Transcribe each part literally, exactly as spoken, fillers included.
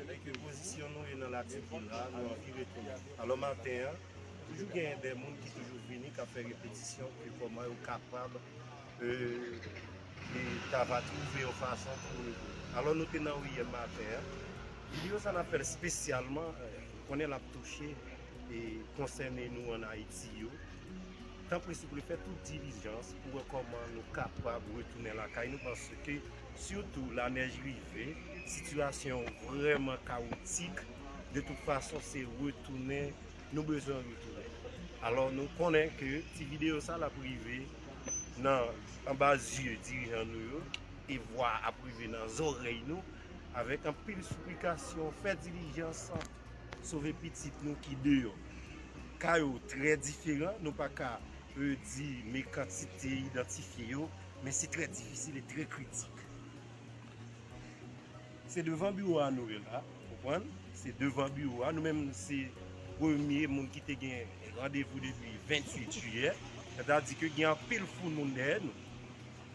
Lè ke pozisyon nou ye nan Lativil la, nou anvi retounen. Alò, maten an, toujou genyen de moun ki toujou vini, k ap fè repetisyon, ke kòman yo kapab, e, e ta va twouve yon fason pou retounen. Alò, nou te nan ri yè maten an. Videyo sa n ap fè l espesyalman, e, konnen l ap touche e konsène nou ann Ayiti yo. Tanpri, souple, fè tout dilijans pou wè kòman nou kapab retounen lakay nou, paske, sitou, lanèj rive, sitiyasyon vrèman kawotik. De tout fason, se retounen, nou bezwen retounen. Alò, nou konnen ke ti videyo sa l ap rive nan, anba zye dirijan nou yo, e vwa ap rive nan zòrèy nou, avèk anpil siplikasyon, fè dilijans, sove pitit nou ki deyò. Ka yo trè diferan, nou pa ka, e, di men kantite idantifye yo, men se trè difisil e trè kritik. Se devan biwo a nou ye la, konprann? Se devan biwo a. Nou menm, se premye moun ki te gen randevou depi venntuit jiyè. Sètadi ke gen anpil foul moun dèyè nou.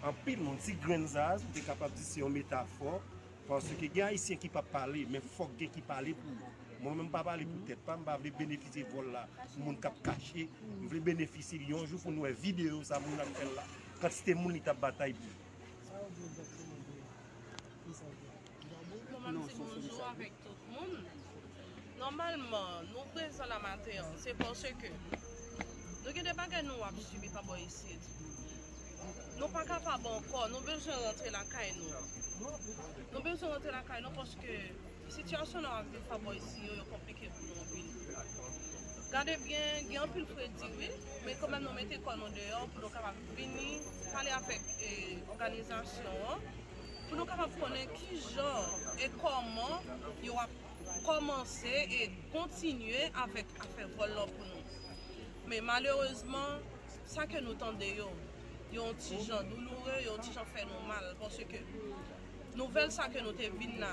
Anpil moun. Ti grenn sa a, m te kapab di se yon metafò. Paske gen Ayisyen ki p ap pale, men fòk gen ki pale pou yo. Mwen menm, m pa pale pou tèt pa m, m pa vle benefisye vòl la pou moun k ap kache. M vle benefisye l yon jou pou n wè videyo sa moun nan fè l la. Kantite moun li t ap batay pou. Sa yo di egzakteman de ki sa yo di? Dabò, kòmanse bonjou avèk tout moun. Nòmalman, nou prezan la maten an, se paske nou gen de bagay nou ap sibi pa bò isit. Nou pa kapab ankò, nou bezwen rantre lakay nou. Nou bezwen rantre lakay nou paske sitiyasyon nou ap viv pa bò isi yo, yo konplike pou nou anpil. Gade byen, gen anpil fredi, wi, men kanmenm nou mete kò nou deyò pou nou kapab vini pale avèk, e, òganizasyon an, pou nou kapab konnen kijan e kòman yo ap kòmanse e kontinye avèk afè vòl lan pou nou. Men malerezman, sa ke nou tande yo, yon ti jan douloure, yon ti jan fè nou mal, paske nouvèl sa ke nou te vin la,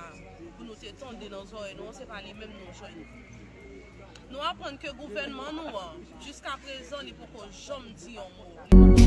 pou nou te tande nan zòrèy nou, se pa li menm nou jwenn. Nou aprann ke gouvènman nou an, jiska prezan, li poko janm di yon mo.